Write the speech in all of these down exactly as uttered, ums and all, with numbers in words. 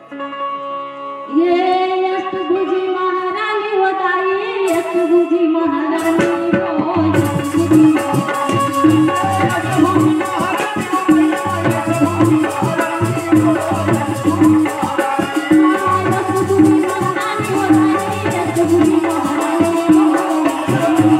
ये अष्टभुजी महारानी हो दाई, अष्टभुजी महारानी हो, अष्टभुजी महारानी हो, अष्टभुजी महारानी हो, अष्टभुजी महारानी हो दाई, अष्टभुजी महारानी हो।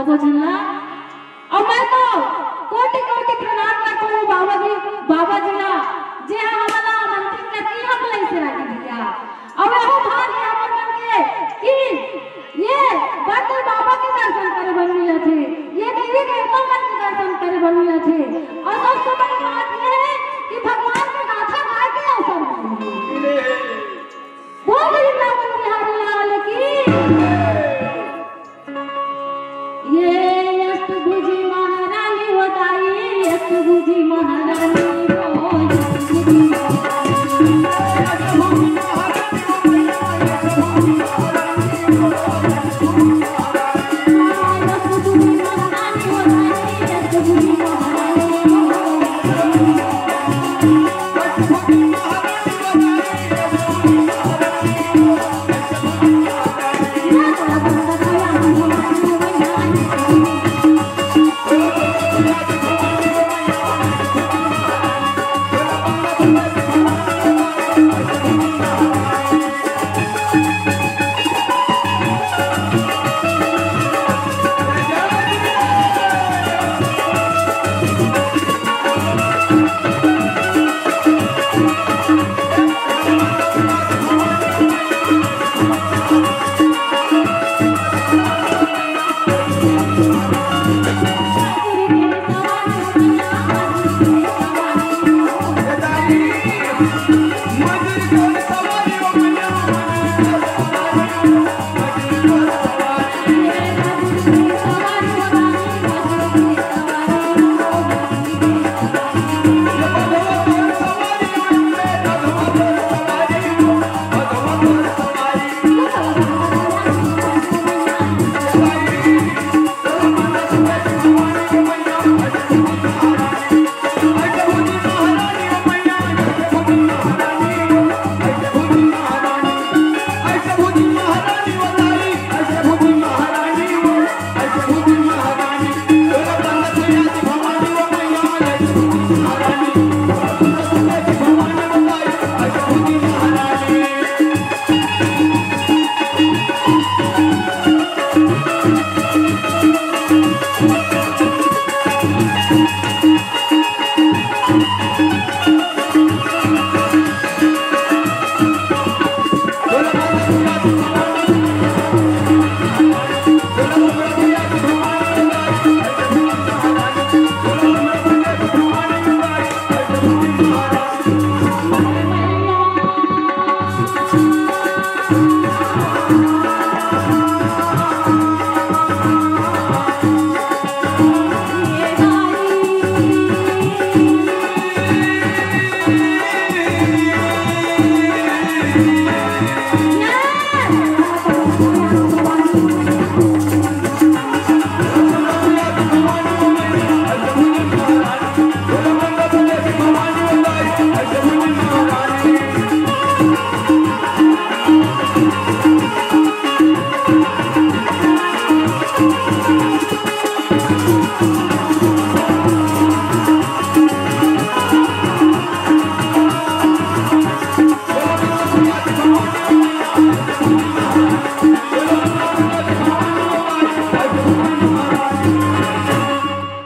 को झल्ला। अउ मैं तो कोटि कोटि प्रणाम करथों बाबा जी, बाबा जी ला, जे हा हमला आमंत्रित करके हमला इसे राजी दिया। अउ एहो भाग्य हमर मन के कि ये बड़ बाबा के दर्शन करे बर मिलत हे, ये देवी देवता मन के दर्शन करे बर मिलत हे। अउ सबसे बड़ी बात ये हे कि भगवान के गाथा गाए के अवसर मिले हे। बोल वृंदावन बिहारी लाल की। ये अष्टभुजी महारानी हो दाई, अष्टभुजी महारानी हो, अष्टभुजी महारानी हो, अष्टभुजी महारानी हो, अष्टभुजी महारानी हो, अष्टभुजी महारानी हो दाई, अष्टभुजी महारानी हो।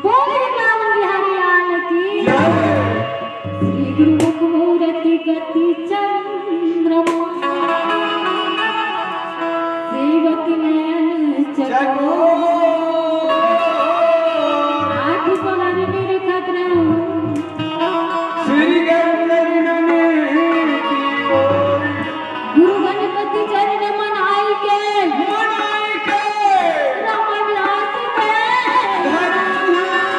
बोल वृंदावन बिहारी लाल की। श्री गुरु मुख मूरति गति चंद्रमा, सेवक नयन चकोर। आठ पलर निरखत रहूं। श्री गणेश की ओर। गुरु गणपति चरण मनाई के। मनाई के। राम विलास के। धर्म ध्यान।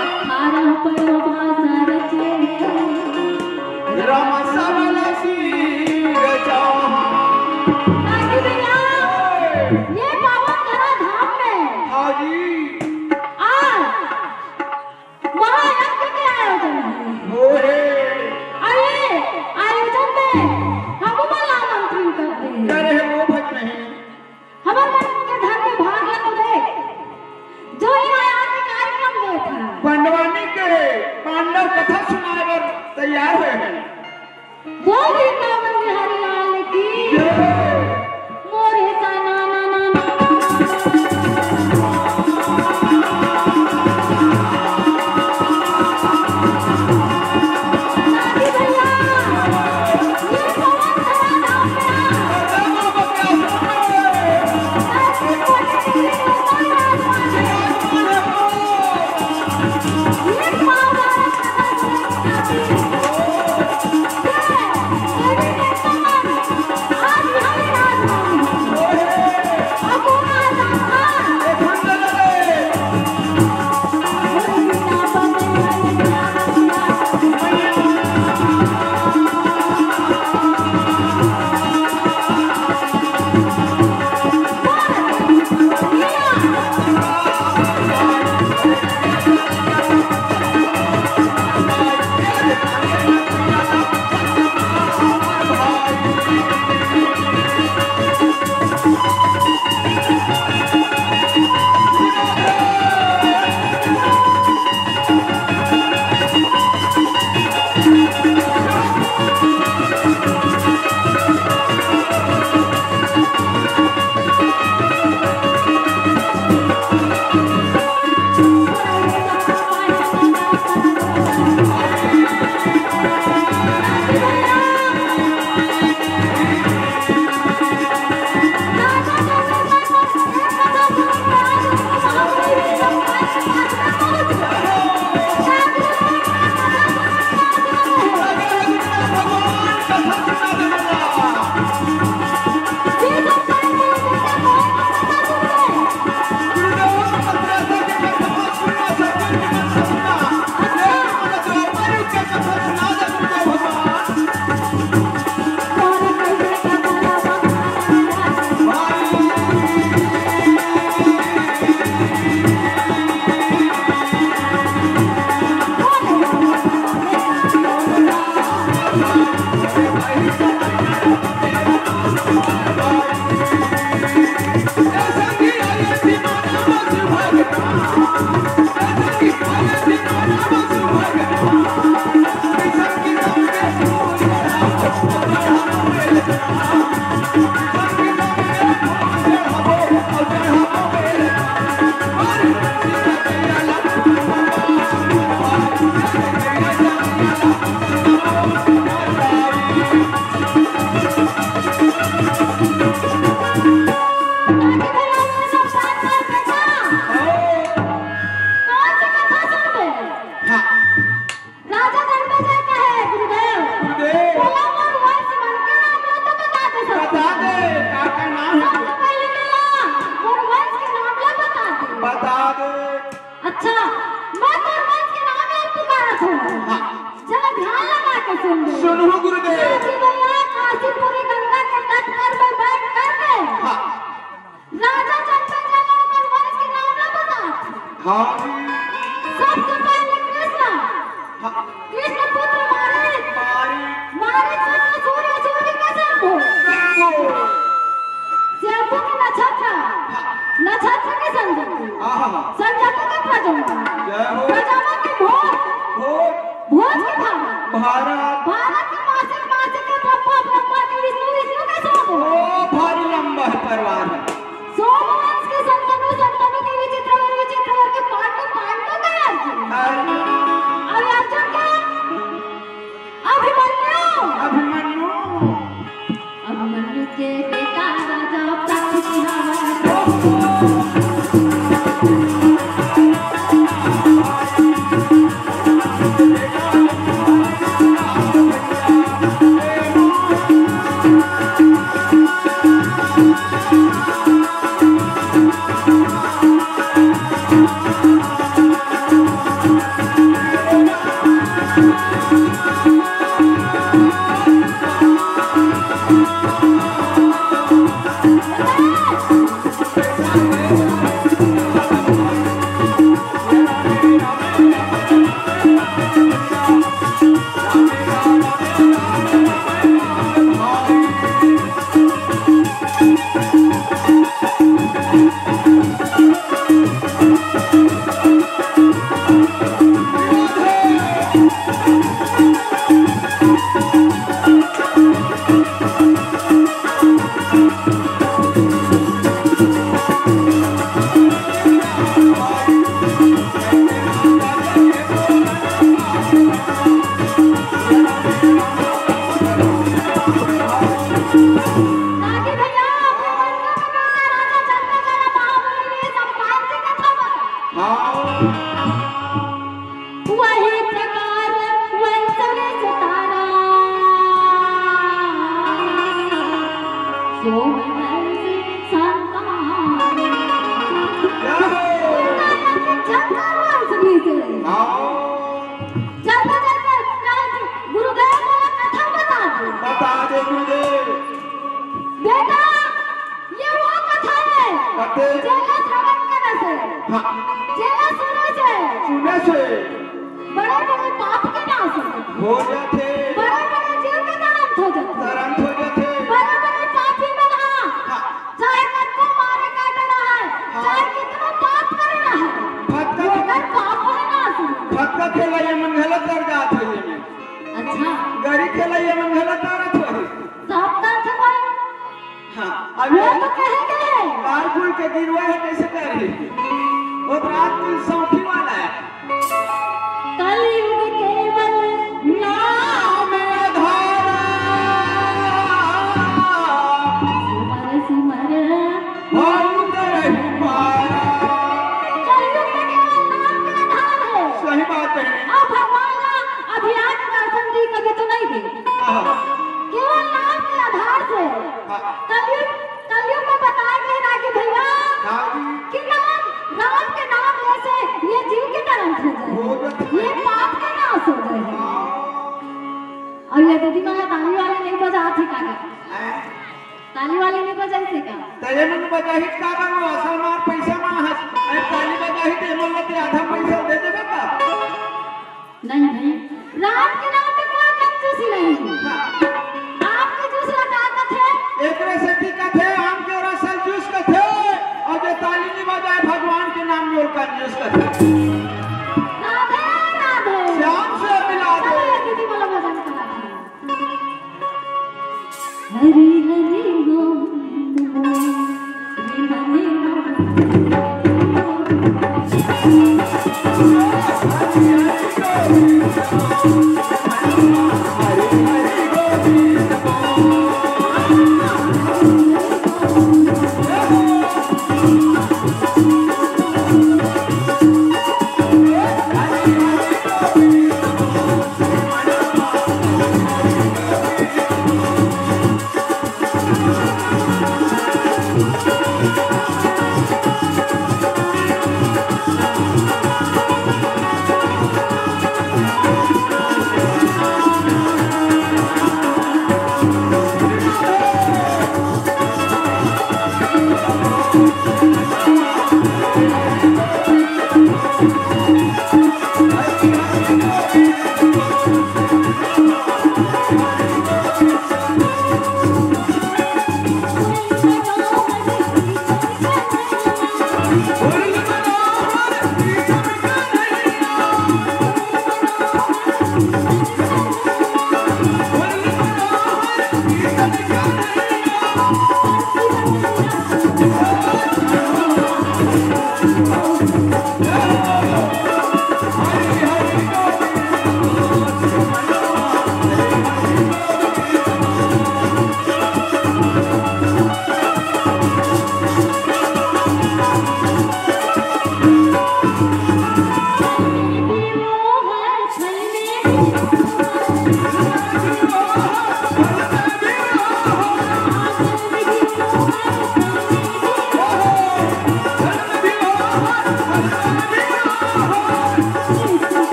अठारह परो भाषा रचे। राम सबल शील चाहा। हाँ जी भैया, ये पावन धरा धाम में हाँ जी। आज महायज्ञ के आयोजन हे। ओहे। अउ ये आयोजन में हमन ला आमंत्रित कर दे। करे हे वो भट नहीं। हमर मन के धन के भाग ला तो देख, जो इहाँ आके कार्यक्रम देत हे। पंडवानी के पांडव कथा सुनाए बर तैयार होए हे। बोल वृंदावन बिहारी लाल की। जय। हाँ। सबसे पहले कृष्ण, हाँ। कृष्ण पुत्र मारे, मारे। मारे चंद्र सूर्य, सूर्य के शंभु। शंभु। शंभु के नक्षत्र, हाँ। नक्षत्र के संजोग। आहा। संजोग के प्रजोग। जय हो। प्रजोग के भोज। भोज। भोज के भारत। भारत। भारत के मासिक, मासिक के ब्रह्मा, ब्रह्मा के विष्णु, विष्णु के सोम। ओ, भारी लंबा है परिवार। सोम वंश के संतनु, संतनु के विचित्र वर, विचित्र वर के पांडु, पांडु के अर्जुन। अर्जुन। अरे अर्जुन के अभिमन्यु। अभिमन्यु। अभिमन्यु के बेटा राजा पृथ्वी हवा। रागी भैया, अभिमन्यु के बेटा राजा चंद्रकला महाबली ने सम्मान के कथा बता। हाँ। वही प्रकार वंश में सितारा, सोम वंश संतान। क्या हो? गुरुनानक के झंकार वंश भी से। हाँ। चलते चलते गुरुदेव मोला कथा बता दे। बता दे गुरुदेव। बेटा, ये वो कथा है, कथे? जेला श्रवण करे से, हाँ। जेला सुने से, सुने से बड़े बड़े पाप के नाश हो जाथे। हो जाथे। बड़े बड़े जीव के तरंत हो जाथे। तरंत हो जाथे। बड़े बड़े पापी मन हा, हाँ। चाहे कतको मारे काटे रहे, हाँ। चाहे कितनो पाप करे रहे, फतका वो के, अगर पाप होए ना सुनो। फतका खेला ये मन घलो तर जात हे ये में। अच्छा। गरी खेला ये मन घलो तरत होही। सब तरत होही। हाँ, अब वो ये तो कहे गए। लाल फूल के गिरवा है, कैसे कर रही? वो तो रात की सौखी वाला है। कलयुग केवल नाम आधारा। सिमर सिमर बहुत रही पारा। कलयुग में केवल नाम के आधार है। सही बात है। अब भगवान का अभी आज दर्शन दी कभी तो नहीं दे। हाँ। केवल नाम के आधार से। हाँ। कलयुग, कलयुग में बताए गए ना कि भैया, हाँ जी। कि नाम, राम के नाम लेसे ये जीव के तरंत हो जाए, हो जाए। ये पाप के नाश हो जाए। हाँ। और ये दीदी माँ ताली वाले नहीं बजात हे का? हैं? ताली वाले नहीं बजाई थे का? तो ये मन बजाही का बा, वो असल मार पैसा मार हस। अरे ताली बजाही तो ये मन ते आधा पैसा दे देबे का? नहीं भाई, राम के नाम में कोई कंजूसी नहीं है। हाँ। आम के जूस ला का कथे? एकरे सेती कथे, आम के रस ल जूस कथे, और जो ताली नहीं बजाए भगवान के नाम में ओला कंजूस कथे। राधे राधे। श्याम से मिला दे। चलो ये दीदी वाला भजन करा दे। हरि हरि गोविंद बोल।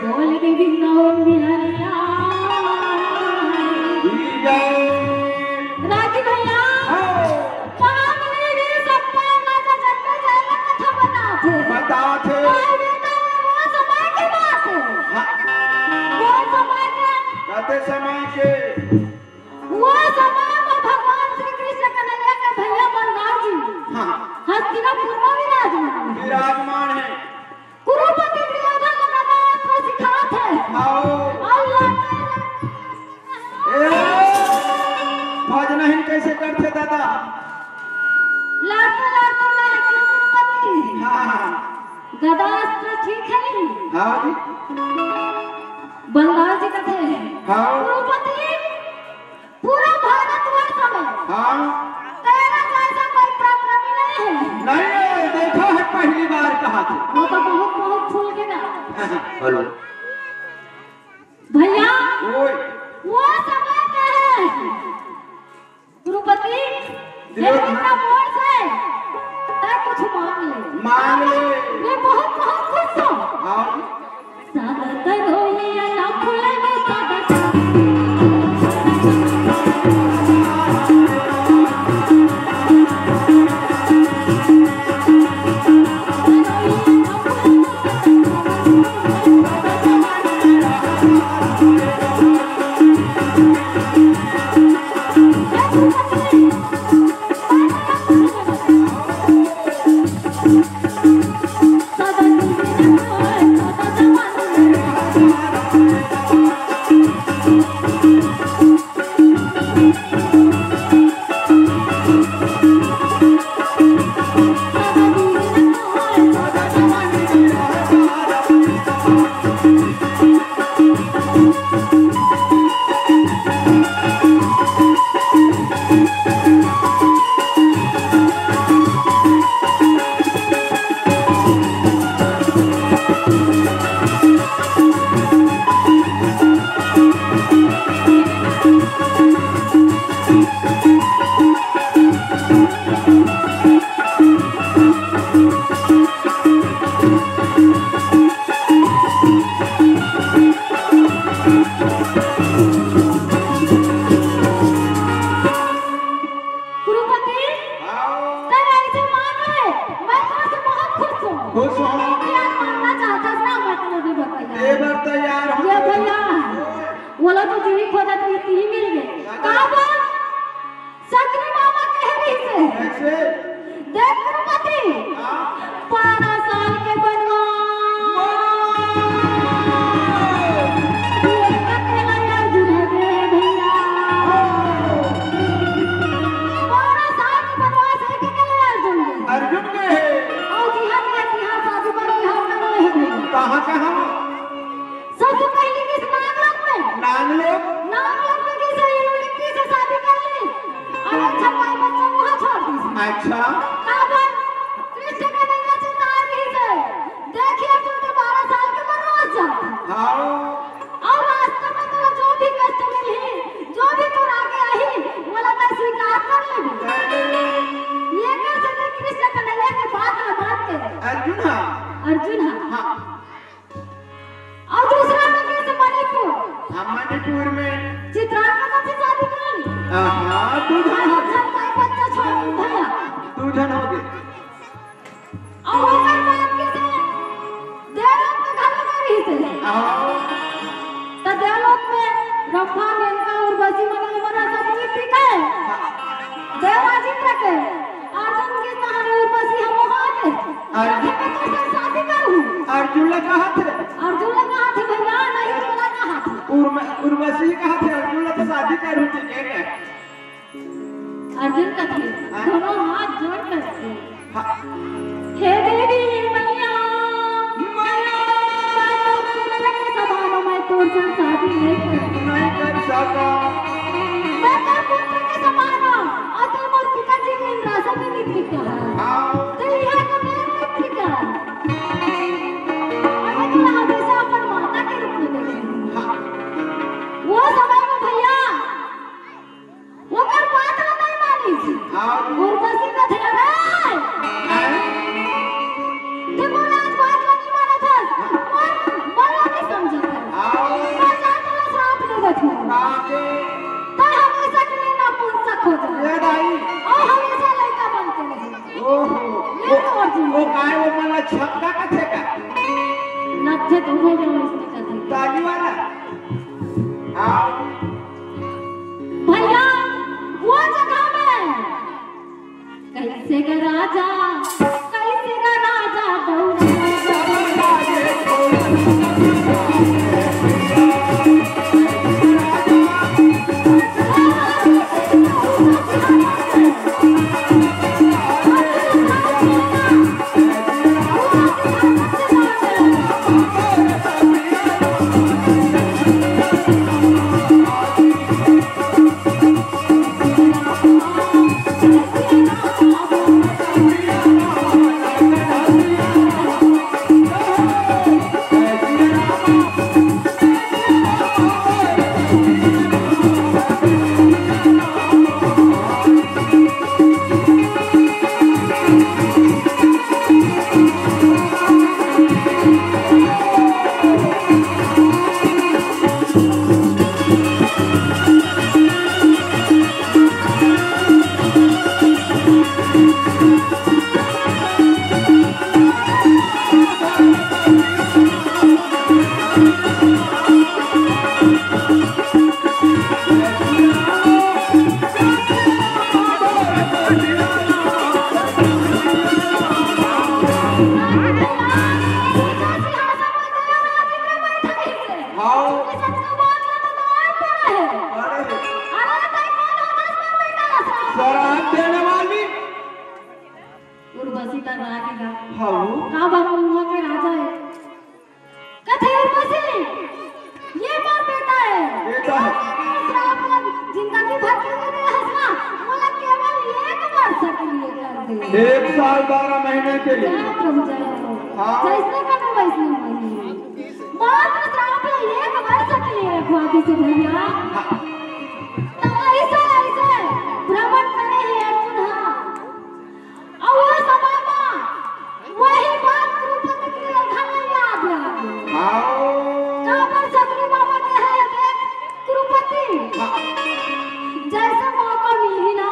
बोल के बिंदावन बिहारिया। रागी भैया, हाँ। पागले रे, सबका नाचा चलते जाएगा, कथा बताते। बताते। काहे बेटा, वो समय के बात है। हाँ। वो समय के। कते समय के। वो समय में भगवान श्री कृष्ण कन्हैया के भैया बलराज जी हाँ। हस्तिनापुर में विराजमान है। विराजमान है। कुरुपति दुर्योधन को गदा अस्त्र सिखात हे। आओ। अउ लड़ते ए, भजन ही कैसे करथे दादा? लड़ते लड़ते मैं कुरुपति। हाँ, हाँ। गदा अस्त्र ठीक है नहीं? हाँ जी। बलराज जी कथे। हाँ। कुरुपति पूरा भारतवर्ष में हाँ। तेरा जैसा कोई पराक्रमी नहीं है। नहीं है, देखा है पहली बार कहा था। वो तो बहुत, बहुत फूल के ना। हेलो। भैया, ओए। वो समय क्या है? कुरुपति, दिलो। ये कितना बोझ है? तै कुछ मांग ले। मांग ले। मैं बहुत, बहुत खुश हूँ। हाँ। कुरुपति, आओ। तब ऐसे मान ले, मैं तो से बहुत खुश हूँ। खुश हूँ। मैं भी आज मानना चाहता था, मैं तो नहीं बताया। ये बात तैयार हो। ये भैया, वो लोग तो जो ही खोजा तो ये तीन मिल गए। हाँ। कहाँ पर? सकरी मामा कह रही से। कैसे? देख कुरुपति, हाँ। बारह साल के बनवास। बनवास। ये अकेला यार जुड़ा दे भैया। हाँ। बारह साल के बनवास है कि अकेला यार जुड़ा दे? अर्जुन के है। और जिहाद में इतिहास आदि पर बिहार का नहीं है भैया। कहाँ, कहाँ? सबसे पहले किस नागलोक में? नागलोक? नागलोक में किस आहा, दू झन हो गे। झन का बच्चा छोड़ भैया। दू झन हो गे। अउ ओकर बाद के से देवलोक में घलो गए रहिस हे। हाँ। त देवलोक में ब्रह्मा, मेनका, उर्वशी मन, मन सब मिल के देवराज इंद्र के अर्जुन के कहानी उर्वशी हम वहाँ के अर्जुन रखे में तो सब शादी करू। अर्जुन ला कहा थे? अर्जुन ला कहा थे भैया, नहीं तोला कहा थे। उर्म-, उर्वशी कहा थे, अर्जुन ला तो शादी करू, ठीक है ना? अर्जुन कथे, हाँ। दोनों हाथ जोड़ करके, हाँ। हे देवी मैया, मैया। मैं तो पुत्र के समान हूँ, मैं तोर संग शादी नहीं कर सकता। नहीं कर सका। मैं तो पुत्र के समान हूँ, अउ तू मोर पिताजी के इंद्रासन में नियुक्त है। हाँ। तो यह तो मेरे नियुक्त है। अउ मैं तोला हमेशा अपन माता के रूप में देखे। हाँ। वो समय में भैया, ओकर बात ला नहीं मानिस। हाँ। उर्वशी कथे, "अरे! हाँ। ते मोर आज बात ला नहीं मानत हस। मोर, मोर ला नहीं समझत हस। हाँ। मैं जा तोला श्राप दे देथों। हाँ, दे। तैं हमेशा के लिए नपुंसक हो जा। ये दाई। अउ हमेशा लइका बन के रहे।" ओहो। ये तो अर्जुन। वो काय वो मन ला छक्का कथे का? नथे तो हो गया इसने कथे। ताली वाला। हाँ। भैया, वो जगह में कैसे ग राजा, कैसे ग राजा दौड़ा। हाँ। अरे। श्राप देने वाली। उर्वशी त रागे गा। हाँ। का बात, उहाँ के राजा हे। कथे उर्वशी, ये मोर बेटा हे। बेटा हे। श्राप ला जिंदगी भर के लिए दे हस ना, मोला केवल एक वर्ष के लिए कर दे। एक साल बारह महीने के लिए। जय प्रभु, जय हो। हाँ। जैसने कहे वैसने होही। मात्र श्राप ला एक वर्ष के लिए रखवा दीस भैया। हाँ। त ऐसे, ऐसे भ्रमण करे हे अर्जुन, हाँ। अउ वो समय मा वही बात कुरुपति दुर्योधन ला याद आ गे। हाँ। काबर शकुनी मामा के हे देख कुरुपति। हाँ। जैसे मौका मिलही ना,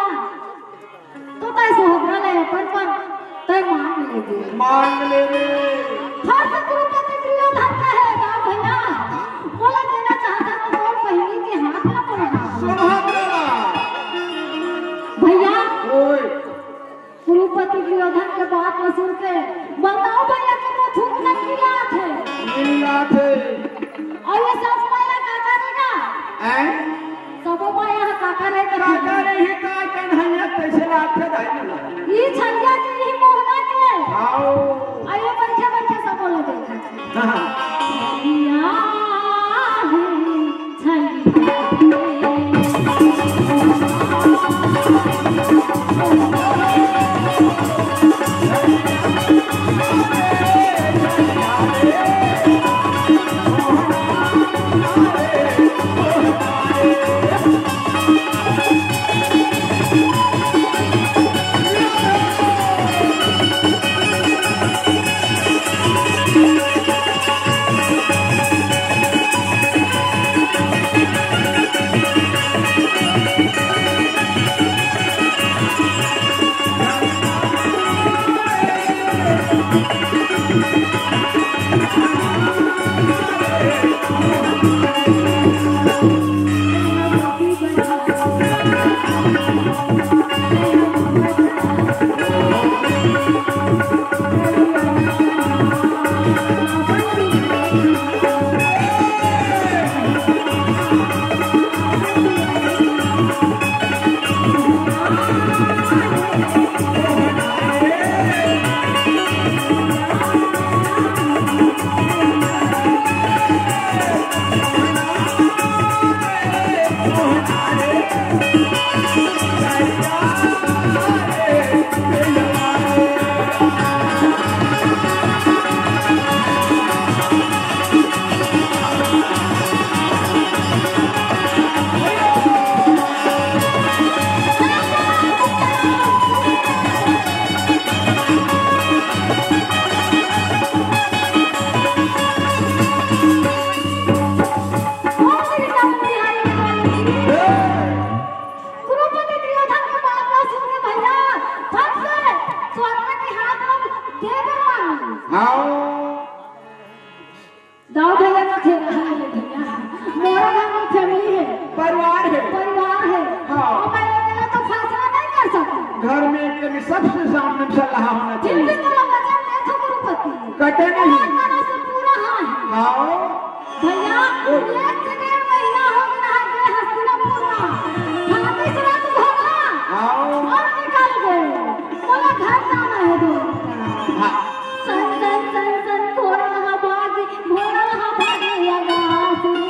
तो तैं सुभद्रा ले अपन पर तैं मांग लेबे। मांग लेबे। हर से कुरुपति दुर्योधन कहे, "गा भैया, मोला देना चाहत हस तो मोर बहिनी के हाथ ला पकड़ा।" सुभद्रा। भैया। ओए। कुरुपति दुर्योधन के बात ला सुन के, बताओ भैया, के वो धूप नहीं मिलात हे। मिलात हे। अउ ये सब माया का करेगा? हैं? सबो माया का करेगा? का करे ही का कन्हैया कैसे लागथे दाई मोला? ई छलिया के, ई मोहना के। आओ। अउ ये बैठे बैठे सबो ला देखा। हाँ। छलिया हे। द्रौपदी दुर्योधन के बात ला सुन के भैया, फट से स्वर्ण के हाथ में दे बर मांगी। हाँ। दाऊ भैया का खेल है ये भैया। मोरा घर में फैमिली है। परिवार है। परिवार है। हाँ। और मैं अकेला तो फैसला नहीं कर सकता। घर में अकेले सबसे सामने में सलाह होना चाहिए। जिन भी तोला वचन दे थो द्रौपदी। कटे नहीं। और तरह से पूरा हाँ है। हाँ। भैया, एक से डेढ़ महीना हो गया है, ये हस्तिनापुर ना। भाभी से रात भगा। आओ। और निकल गए। बोला, "घर जाना है दोनों का।" हाँ। सन, सन, सन, सन, घोड़ा हा भागे, घोड़ा हा भागे, या गास रे।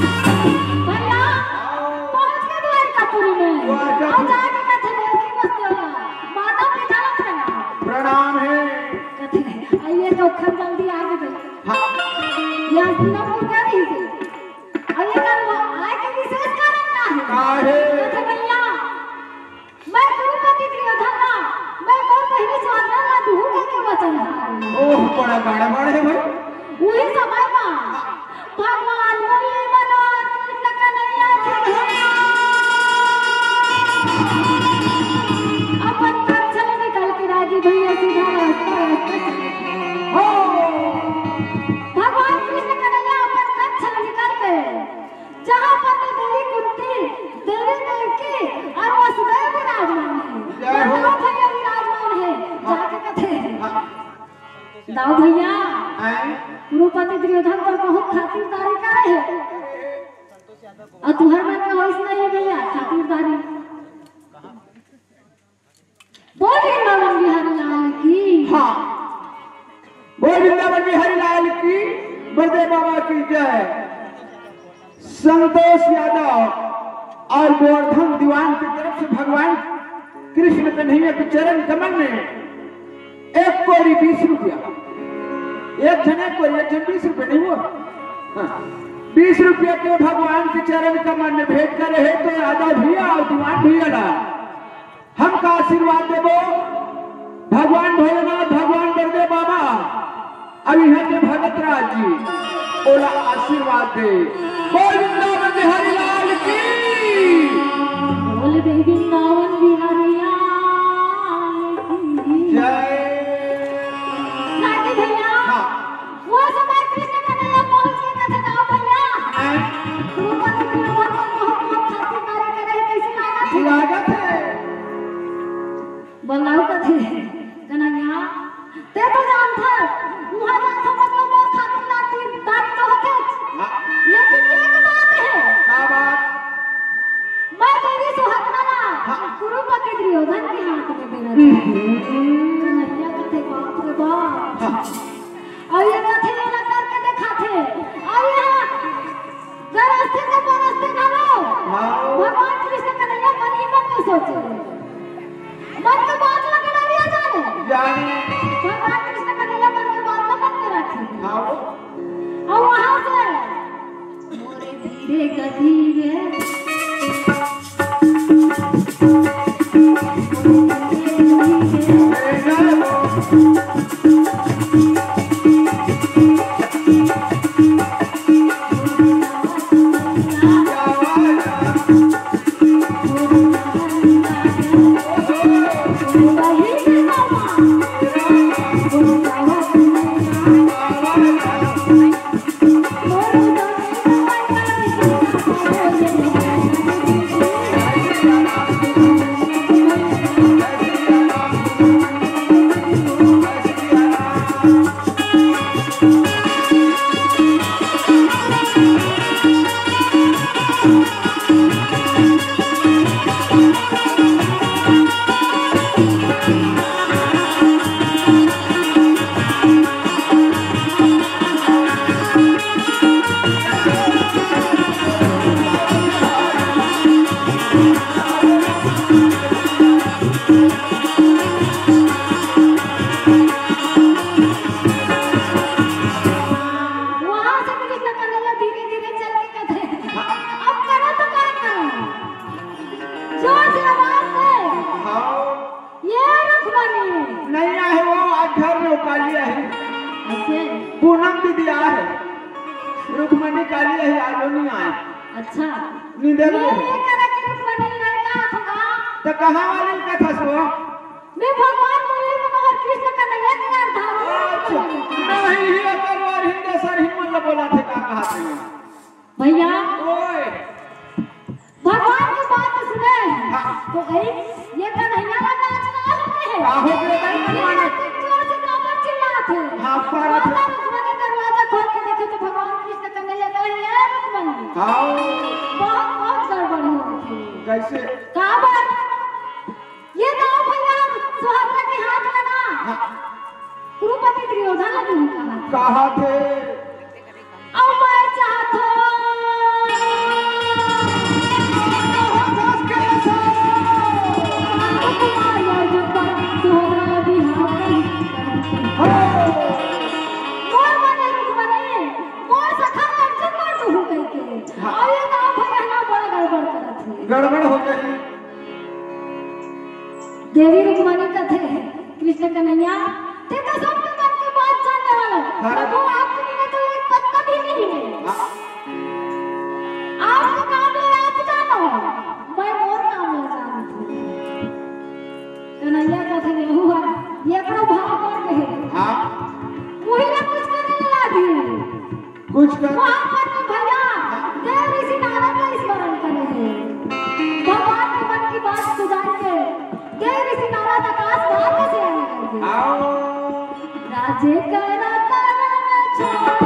भैया, पहुंच के द्वारकापुरी में। द्वारकापुरी। और जाके कथे देवकी वसुदेव ला, माता पिता ला प्रणाम। प्रणाम है। कथे, आइए तो खन जल्दी आ गए। हाँ। ये हस्तिनापुर का रही थी। और ये कर वो आए के विशेष कारण का है? का है? कथे भैया, मैं द्रौपदी दुर्योधन ला, मैं मोर बहिनी सुभद्रा ला दुहूं कहिके वचन हारंव। ओह, बड़ा गड़बड़ है भाई। उही समय मा भगवान मुरली मनोहर कृष्ण कन्हैया जी अपन कक्ष ले निकल के रागी भैया सीधा रास्ता, रास्ता चले। हो। भगवान कृष्ण कन्हैया अपन कक्ष ले निकल के जहाँ पर देवी कुंती, देवी देवकी और वसुदेव विराजमान है। जय हो। दाऊ भैया विराजमान है। हाँ। जाके कथे। हाँ। दाऊ भैया, हैं? द्रौपदी दुर्योधन तो बहुत खातिरदारी करे है। और तुहर मन के होइस नहीं भैया, खातिरदारी। बोल वृंदावन बिहारी लाल की। हाँ, बोल वृंदावन बिहारी लाल की, बलदेव बाबा की जय। संतोष यादव और गोवर्धन दीवान की तरफ से भगवान कृष्ण कन्हैया के चरण कमल में एक कोरी बीस रुपया, एक जने को एक जन बीस रुपया नहीं हुआ, हाँ, बीस रुपया के भगवान के चरण कमल में भेंट करे है तो यादव भैया और दीवान भैया ला हमका आशीर्वाद देबो, भगवान भोलेनाथ, भगवान बलदेव बाबा, अब यहाँ के भगत राज जी, ओला आशीर्वाद दे। बोल वृंदावन बिहारी लाल की। बोल दे वृंदावन बिहारी लाल की। जय। रागी भैया। हाँ। वो समय कृष्ण कन्हैया पहुंच के कथे, "दाऊ भैया, हैं? तू बन के बहुत, बहुत, बहुत खातिरदारी करे है, कैसे लागत है?" लागत है। बलदाऊ कथे, "कन्हैया, ते तो जानथस, उहाँ जानथस, मतलब, मोर खातिरदारी तो होथे। हाँ। लेकिन एक बात है।" का बात? मैं देवी सुहागना ला, हाँ। गुरु पति दुर्योधन के हाथ में देना चाहथे। कन्हैया कथे, "बाप रे बाप।" हाँ। अउ ये कथे, ये ला करके देखाथे। अउ ये गरजथे त बरसथे घलो। हाँ। भगवान कृष्ण कन्हैया मन ही मन में सोचे, मन के बात ला कन्हैया जाने। जाने। भगवान कृष्ण कन्हैया मन के बात ला मन में रखे। हाँ। अउ वहाँ से मोरे धीरे गति में वहाँ से कृष्ण कन्हैया धीरे धीरे चल के कहते हैं, "अब करो तो क्या करो?" जोर से आवाज दे। हाँ। ये रुक्मणी। नहीं आहे वो, आज घर में काली आहे। ऐसे? पूनम दीदी आहे। रुक्मणी काली आहे, आज वो नहीं आए। अच्छा। नींदे ये, में। ये तरह की रुक्मणी लड़का था। तो कहाँ वाली कथा सो? मैं भगवान बोले तो मगर कृष्ण का नहीं है, यार धाम। अच्छा। नहीं, ये तरवार हिंदे सर हिंद मतलब बोला थे, का कहा थे? भैया, ओए। भगवान की बात सुने। हाँ। तो भाई, ये कन्हैया वाला आज कहाँ होते हैं? कहाँ होते हैं? ये तो जोर से कांवर चिल्लाते हैं। हाँ, पर माता रुक्मणी दरवाजा खोल के देखे तो भगवान कृष्ण कन्हैया कह रहे हैं, "रुक्मणी।" हाँ। बहुत, बहुत गड़बड़ हो गई थी। कैसे? कहाँ बात? ये तो भैया सुभद्रा के हाथ में ना। हाँ। कुरुपति दुर्योधन ला दूँ कहा। कहा थे? अब मैं चाहत हूँ। मोर मने रुक्मणी, मोर सखा अर्जुन बर दूँ कहिके। हाँ। अउ ये तो भैया ना बड़ा गड़बड़ करत हे। गड़बड़ हो जाही। देवी रुक्मणी कथे, कृष्ण कन्हैया, ते तो सबके मन की बात जानने वाला। हाँ। प्रभु, आपके बिना तो एक पत्ता भी नहीं है। हाँ। आपके काम में आप जानो, मैं मोर काम में जानत हूँ। कन्हैया कथे, "हुआ, ये करो भाव कर दे।" हाँ। वही ना कुछ करने लगी। कुछ कर। वहाँ पर तो भैया देव ऋषि नारद का स्मरण करे हैं। भगवान के मन की बात सुधार के देव ऋषि नारद आकाश मार्ग से आए हैं। आओ। राजे करा करम छोड़।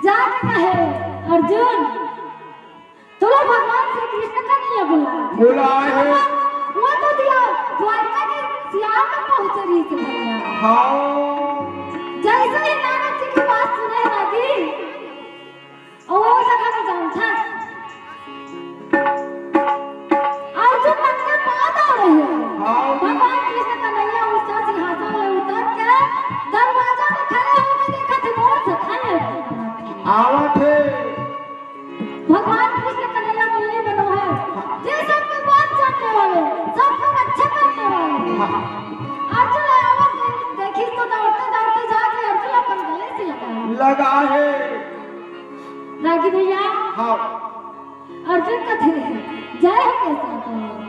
जाके कहे, "अर्जुन, चलो भगवान श्री कृष्ण का नहीं है बुला।" बुलाए है। वो तो दिया, द्वारका के सियार में पहुंचे रही थे भैया। हाँ। जैसे ही नारद जी की बात सुने लगी, और वो जगह में जान था। अर्जुन मन के पाँव दौड़े हे। हाँ। भगवान कृष्ण कन्हैया उसका सिंहासन ले उतर के दरवाजा में खड़े होके देखत हे, मोर से खड़े। आवत हे। भगवान कृष्ण कन्हैया मिलने बनो है, जे सबके बात जानने वाले, सबके रक्षा करने वाले। हाँ। अर्जुन आवत हे, देखिस तो दौड़ते दौड़ते जाके अर्जुन अपन गले से लगा। लगा हे। रागी भैया। हाँ। अर्जुन कथे, जय हो कैसे हो?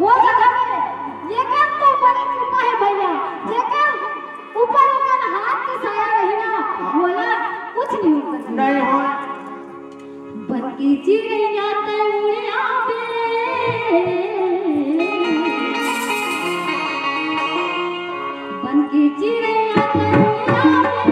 वो जगह में ये कर तो बड़ी कृपा है भैया, जेकर ऊपर ओकर हाथ के साया रही ना, बोला कुछ नहीं हो सकता। नहीं हो। बन की चिड़ैया त उड़िया बे। बन की चिड़ैया त उड़िया बे।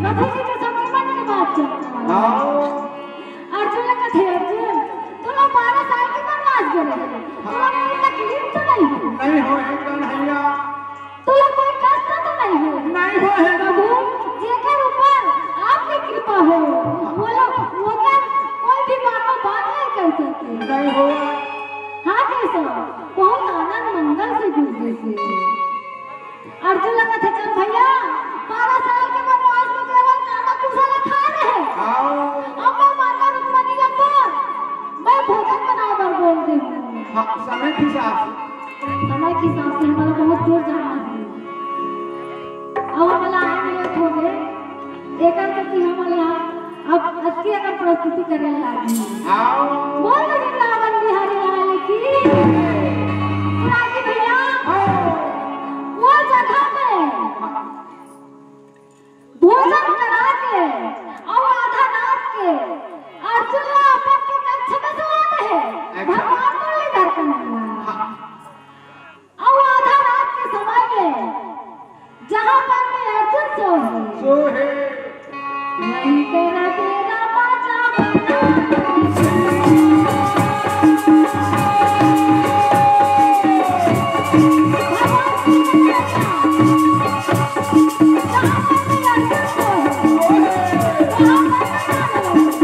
प्रभु जी के समर्पण के बाद चलता है। हाँ। अर्जुन ने कथे, "अर्जुन, तोला बारह साल के वनवास करे, तोला कोई तकलीफ तो नहीं हो?" नहीं हो, हे कन्हैया। तोला कोई कष्ट तो नहीं हो? नहीं हो, हे प्रभु, जेकर ऊपर आपकी कृपा हो, बोलो, ओकर कोई भी मानव बात नहीं कर सके। नहीं हो। हाँ, कैसा? बहुत आनंद मंगल से गूंजे थे। अर्जुन ला कथे, "चल भैया, बारह साल के वनवास में केवल कांदा कुसा ला खाए रहे। हाँ। अब मैं माता रुक्मणी ला तो मैं भोजन बनाए बर बोल दे हूँ।" हाँ, समय के हिसाब से। समय के हिसाब से हमारा बहुत दूर जाना है। अब हमारा आए लेट हो गए। एकर प्रति हमन ला अब अतकी अकन प्रस्तुति करे लागी। आओ। बोल वृंदावन बिहारी लाल की। रागी भैया, आओ। वो जगह में भोजन करा के अउ आधा रात के अर्जुन ला अपन के कक्ष में सोवा दे हे। अच्छा। भगवान मुरलीधर कन्हैया। हाँ। अउ आधा रात के समय में जहाँ पर में अर्जुन सोहे, सोहे। वहीं तेरा तेरा बाजा बना। भगवान श्री कृष्ण। जहाँ पर में अर्जुन सोहे, वहाँ पर में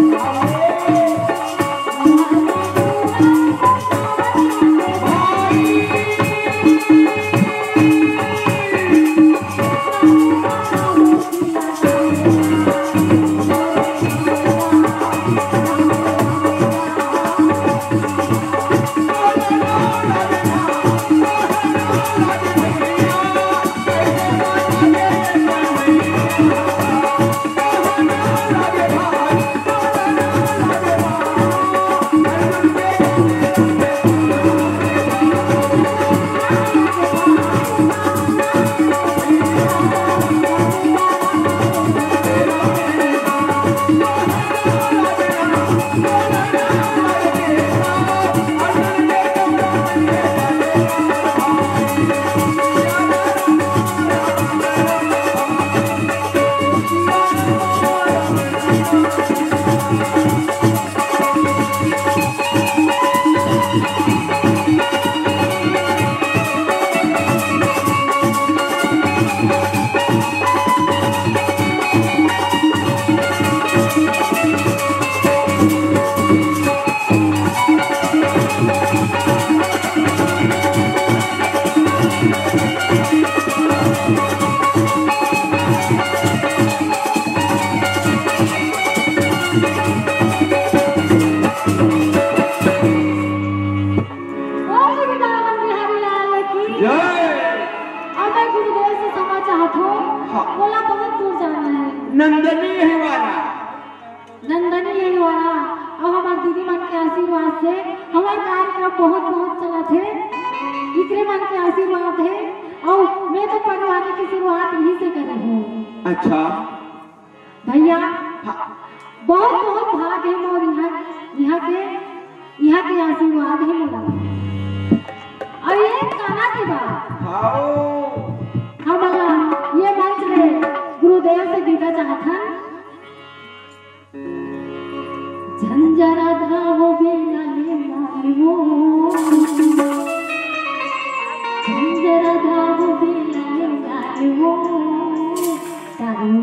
मोला बहुत दूर जाना है। नंदनी यही वाला। नंदनी यही वाला। अउ हमर दीदी मन के आशीर्वाद से हमर कार्यक्रम बहुत बहुत चलत हे। इकरे मन के आशीर्वाद हे। अउ मैं तो पढ़वाने की शुरुआत यहीं से करे हूँ। अच्छा। भैया, हाँ। बहुत बहुत भाग हे मोर यहाँ, यहाँ के, यहाँ के आशीर्वाद हे मोला। अउ ये गाना के बाद हाओ। हमला ये मंच में गुरुदेव से विदा चाहत हन। झंझरा धावो बेला ले लाल वो, झंझरा धावो बेला ले लाल वो, तारू